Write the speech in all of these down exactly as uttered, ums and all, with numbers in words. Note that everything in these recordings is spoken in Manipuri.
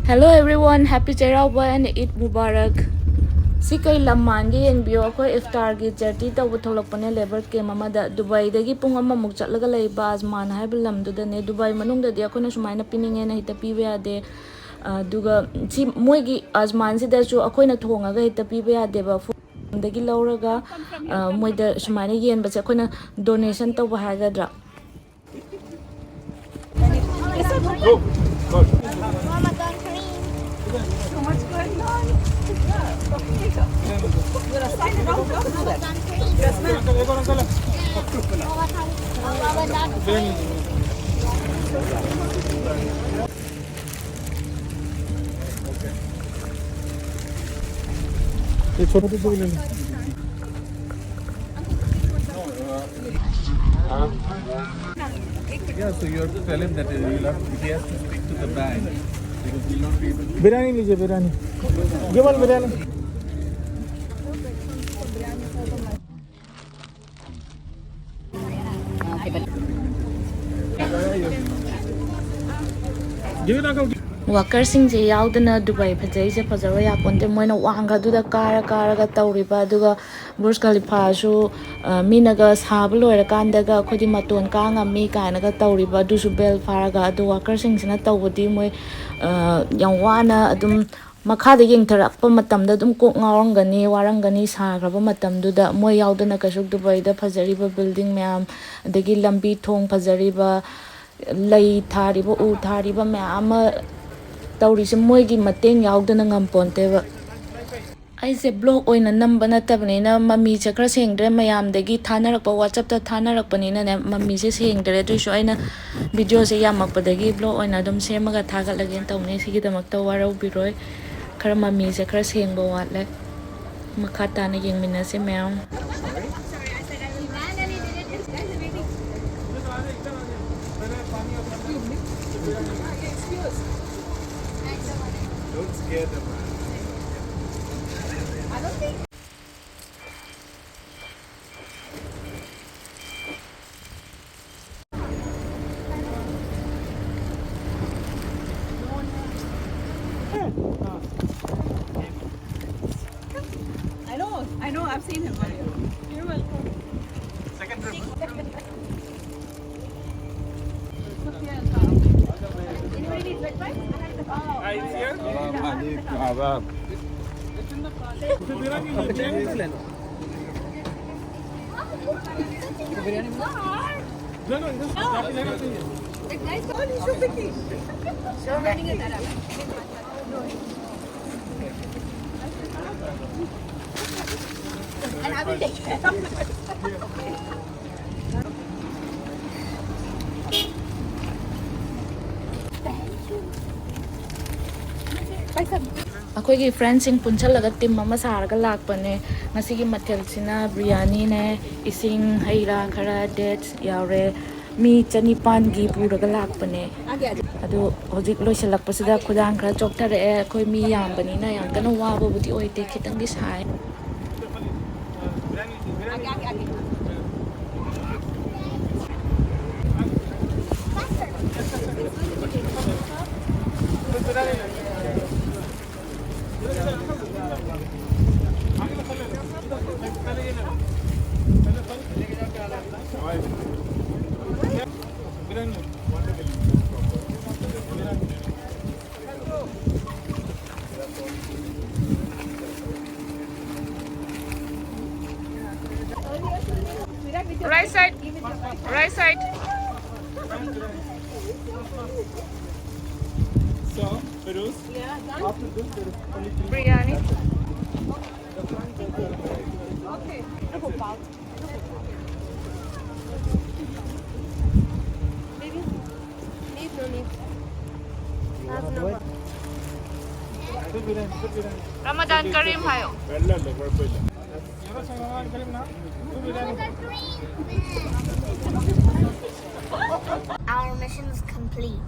Hello everyone, happy Cheiraoba and Eid Mubarak. ꯁꯤ ꯀꯩ ꯂꯝ ꯃꯥꯟꯒꯦ ꯌꯦꯡꯕꯤꯌꯣ꯫ ꯑꯩꯈꯣꯏ ꯏꯐꯇꯥꯔꯒꯤ ꯆꯦꯔꯤꯇꯤ ꯇꯧꯕ ꯊꯣꯛꯂꯛꯄꯅꯦ ꯂꯦꯕꯔ ꯀꯦꯝ ꯑꯃꯗ꯫ ꯗꯨꯕꯥꯏꯗꯒꯤ ꯄꯨꯡ ꯑꯃꯃꯨꯛ ꯆꯠꯂꯒ ꯂꯩꯕ ꯑꯖꯃꯥꯟ ꯍꯥꯏꯕ ꯂꯝꯗꯨꯗꯅꯦ꯫ ꯗꯨꯕꯥꯏ ꯃꯅꯨꯡꯗꯗꯤ ꯑꯩꯈꯣꯏꯅ ꯁꯨꯃꯥꯏꯅ ꯄꯤꯅꯤꯡꯉꯦꯅ ꯍꯦꯛꯇ ꯄꯤꯕ ꯌꯥꯗꯦ꯫ ꯑꯗꯨꯒ ꯁꯤ ꯃꯣꯏꯒꯤ ꯑꯖꯃꯥꯟꯁꯤꯗꯁꯨ ꯑꯩꯈꯣꯏꯅ ꯊꯣꯡꯉꯒ ꯍꯦꯛꯇ ꯄꯤꯕ ꯌꯥꯗꯦꯕ꯫ ꯐꯣꯟꯗꯒꯤ ꯂꯧꯔꯒ ꯃꯣꯏꯗ ꯁꯨꯃꯥꯏꯅ ꯌꯦꯟꯕꯁꯦ ꯑꯩꯈꯣꯏꯅ ꯗꯣꯅꯦꯁꯟ ꯇꯧꯕ ꯍꯥꯏꯒꯗ꯭ꯔꯥ? ये छोटा सा भी ले लो। Yeah, so you have to tell him that you have, he has to speak to the bank because we'll not be able to. Biryani लीजिए, बिरयानी। ये वाला बिरयानी। ꯋꯥꯀꯔꯁꯤꯡꯁꯦ ꯌꯥꯎꯗꯅ ꯗꯨꯕꯥꯏ ꯐꯖꯩꯁꯦ ꯐꯖꯕ ꯌꯥꯄꯣꯟꯇꯦ꯫ ꯃꯣꯏꯅ ꯋꯥꯡꯈ꯭ꯔꯗꯨꯗ ꯀꯥꯔ ꯀꯥꯔꯒ ꯇꯧꯔꯤꯕ, ꯑꯗꯨꯒ ꯕꯨꯔꯖ ꯈꯂꯤꯐꯥꯁꯨ, ꯑ, ꯃꯤꯅꯒ ꯁꯥꯕ ꯂꯣꯏꯔꯀꯥꯟꯗꯒ ꯑꯩꯈꯣꯏꯗꯤ ꯃꯇꯣꯟ ꯀꯥ ꯉꯝꯃꯤ ꯀꯥꯏꯅꯒ ꯇꯧꯔꯤꯕ, ꯑꯗꯨꯁꯨ ꯕꯦꯜ ꯐꯥꯔꯒ꯫ ꯑꯗꯣ ꯋꯥꯀꯔꯁꯤꯡꯁꯤꯅ ꯇꯧꯕꯗꯤ ꯃꯣꯏ, ꯑ, ꯌꯥꯝ ꯋꯥꯅ ꯑꯗꯨꯝ ꯃꯈꯥꯗ ꯌꯦꯡꯊꯔꯛꯄ ꯃꯇꯝꯗ ꯑꯗꯨꯝ ꯀꯣꯛ ꯉꯥꯎꯔꯝꯒꯅꯤ, ꯋꯥꯔꯝꯒꯅꯤ꯫ ꯁꯥꯈ꯭ꯔꯕ ꯃꯇꯝꯗꯨꯗ ꯃꯣꯏ ꯌꯥꯎꯗꯅ ꯀꯩꯁꯨ ꯗꯨꯕꯥꯏꯗ ꯐꯖꯔꯤꯕ ꯕꯤꯜꯗꯤꯡ ꯃꯌꯥꯝ, ꯑꯗꯒꯤ ꯂꯝꯕꯤ ꯊꯣꯡ ꯐꯖꯔꯤꯕ, ꯂꯩ ꯊꯥꯔꯤꯕ, ꯎ ꯊꯥꯔꯤꯕ ꯃꯌꯥꯝ ꯑꯃ ꯇꯧꯔꯤꯁꯦ ꯃꯣꯏꯒꯤ ꯃꯇꯦꯡ ꯌꯥꯎꯗꯅ ꯉꯝꯄꯣꯟꯇꯦꯕ꯫ ꯑꯩꯁꯦ ꯕ꯭ꯂꯣꯛ ꯑꯣꯏꯅ ꯅꯝꯕ ꯅꯠꯇꯕꯅꯤꯅ ꯃꯃꯤꯁꯦ ꯈꯔ ꯁꯦꯡꯗ꯭ꯔꯦ꯫ ꯃꯌꯥꯝꯗꯒꯤ ꯊꯥꯅꯔꯛꯄ, ꯋꯥꯆꯞꯇ ꯊꯥꯅꯔꯛꯄꯅꯤꯅꯅꯦ, ꯃꯃꯤꯁꯦ ꯁꯦꯡꯗ꯭ꯔꯦ꯫ ꯑꯗꯨꯏꯁꯨ ꯑꯩꯅ ꯚꯤꯗꯤꯑꯣꯁꯦ ꯌꯥꯝꯃꯛꯄꯗꯒꯤ ꯕ꯭ꯂꯣꯛ ꯑꯣꯏꯅ ꯑꯗꯨꯝ ꯁꯦꯝꯃꯒ ꯊꯥꯒꯠꯂꯒꯦꯅ ꯇꯧꯕꯅꯦ꯫ ꯁꯤꯒꯤꯗꯃꯛꯇ ꯋꯥꯔꯧꯕꯤꯔꯣꯏ꯫ ꯈꯔ ꯃꯃꯤꯁꯦ ꯈꯔ ꯁꯦꯡꯕ ꯋꯥꯠꯂꯦ꯫ ꯃꯈꯥ ꯇꯥꯅ ꯌꯦꯡꯃꯤꯟꯅꯁꯦ ꯃꯌꯥꯝ꯫ Don't scare them, man. Seen him. You're welcome. Second trip. Hi, it's here. Salam alaikum, adab. ꯑꯩꯈꯣꯏꯒꯤ friendꯁꯤꯡ ꯄꯨꯟꯁꯜꯂꯒ team ꯑꯃ ꯁꯥꯔꯒ ꯂꯥꯛꯄꯅꯦ꯫ ꯉꯁꯤꯒꯤ ꯃꯊꯦꯜꯁꯤꯅ biryaniꯅꯦ, ꯏꯁꯤꯡ, ꯍꯩ ꯔꯥ ꯈꯔ, dates ꯌꯥꯎꯔꯦ꯫ ꯃꯤ ꯆꯅꯤꯄꯥꯟꯒꯤ ꯄꯨꯔꯒ ꯂꯥꯛꯄꯅꯦ꯫ ꯑꯗꯨ ꯍꯧꯖꯤꯛ ꯂꯣꯏꯁꯤꯜꯂꯛꯄꯁꯤꯗ ꯈꯨꯗꯥꯡ ꯈꯔ ꯆꯣꯛꯊꯔꯛꯑꯦ꯫ ꯑꯩꯈꯣꯏ ꯃꯤ ꯌꯥꯝꯕꯅꯤꯅ ꯌꯥꯝ ꯀꯟꯅ ꯋꯥꯕꯕꯨꯗꯤ ꯑꯣꯏꯗꯦ, ꯈꯤꯇꯪꯗꯤ ꯁꯥꯏ꯫ Right side. Right side. So, Feroz, after this, there is only three. Biryani. Baby, leave, no need. Have no. Ramadan Kareem hi. Our mission is complete.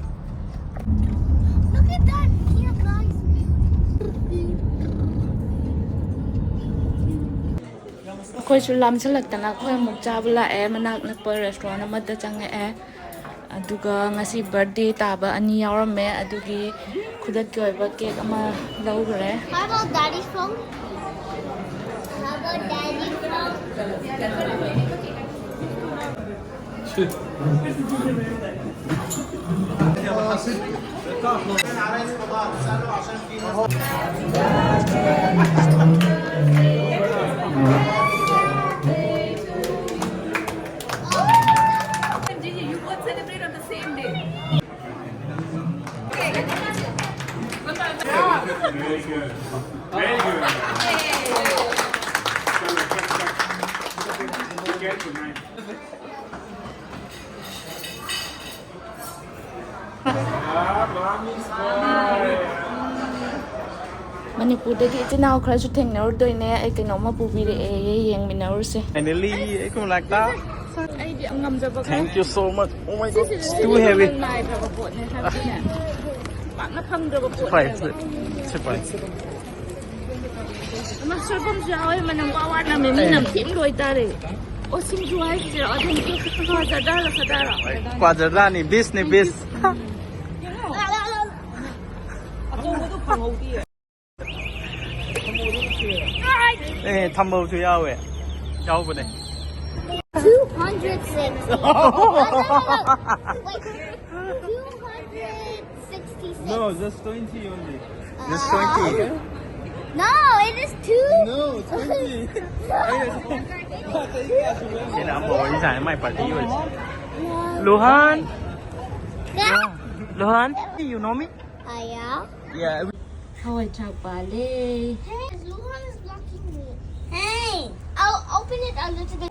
Look at that view, guys. ꯑꯩꯈꯣꯏꯁꯨ ꯂꯥꯝꯁꯤꯜꯂꯛꯇꯅ ꯑꯩꯈꯣꯏ ꯑꯃꯨꯛ ꯆꯥꯕ ꯂꯥꯛꯑꯦ꯫ ꯃꯅꯥꯛ ꯅꯛꯄ restaurant ꯑꯃꯗ ꯆꯪꯉꯛꯑꯦ꯫ ꯑꯗꯨꯒ ꯉꯁꯤ birthday ꯇꯥꯕ ꯑꯅꯤ ꯌꯥꯎꯔꯝꯃꯦ, ꯑꯗꯨꯒꯤ ꯈꯨꯗꯛꯀꯤ ꯑꯣꯏꯕ cake ꯑꯃ ꯂꯧꯈ꯭ꯔꯦ꯫ How about daddy's phone? How about Gigi, you both celebrate on the same day. ꯃꯅꯤꯄꯨꯔꯗꯒꯤ ꯏꯆꯤꯟ ꯏꯅꯥꯎ ꯈꯔꯁꯨ ꯊꯦꯡꯅꯔꯨꯗꯣꯏꯅꯦ꯫ ꯑꯩ ꯀꯩꯅꯣꯝꯃ ꯄꯨꯕꯤꯔꯛꯑꯦ, ꯌꯦꯡꯃꯤꯟꯅꯔꯨꯁꯦ꯫ Finally, ꯑꯩ ꯈꯨꯟ ꯂꯥꯛꯇ꯫ ꯑꯩꯗꯤ ꯉꯝꯖꯕ ꯈꯔ꯫ Thank you so much. Oh my God, it's too heavy. ꯅꯥꯏꯗ꯭ꯔꯕ ꯄꯣꯠꯅꯦ ꯍꯥꯏꯕꯗꯤꯅꯦ꯫ ꯄꯥꯛꯅ ꯐꯪꯗ꯭ꯔꯕ ꯄꯣꯠꯅꯦ꯫ ꯁꯤ ꯄꯥꯏ, ꯁꯤ ꯄꯥꯏ꯫ ꯑꯃ ꯁꯣꯏꯕꯨꯝꯁꯨ ꯌꯥꯎꯋꯦ, ꯃꯅꯝ ꯋꯥ ꯋꯥ ꯅꯝꯃꯦ, ꯃꯤ ꯅꯝꯊꯤꯅ ꯂꯣꯏ ꯇꯥꯔꯦ꯫ ꯑꯣ, ꯁꯤꯡꯖꯨ ꯍꯥꯏꯁꯤꯔꯣ? ꯑꯗꯨꯝ ꯀ꯭ꯋꯥ ꯖꯔꯗꯥꯔ, ꯁꯗꯥꯔꯣ? ꯀ꯭ꯋꯥ ꯖꯔꯗꯥꯔꯅꯤ, ꯕꯤꯁꯅꯤ, ꯕꯤꯁ꯫ ꯑꯆꯧꯕꯗꯣ ꯐꯪꯍꯧꯗꯤꯌꯦ꯫ ꯑꯦ, ꯊꯝꯕꯧꯁꯨ ꯌꯥꯎꯋꯦ꯫ ꯌꯥꯎꯕꯅꯦ꯫ Two hundred sixty. Wait, two hundred sixty-six. No, just twenty only. Just twenty. No, it is two. No, twenty. Sila ang boy sa may party yun. Luhan. Yeah. Luhan, you know me? Uh, yeah. Yeah. How I talk ballet. Hey, Luhan is blocking me. Hey, I'll open it a little bit.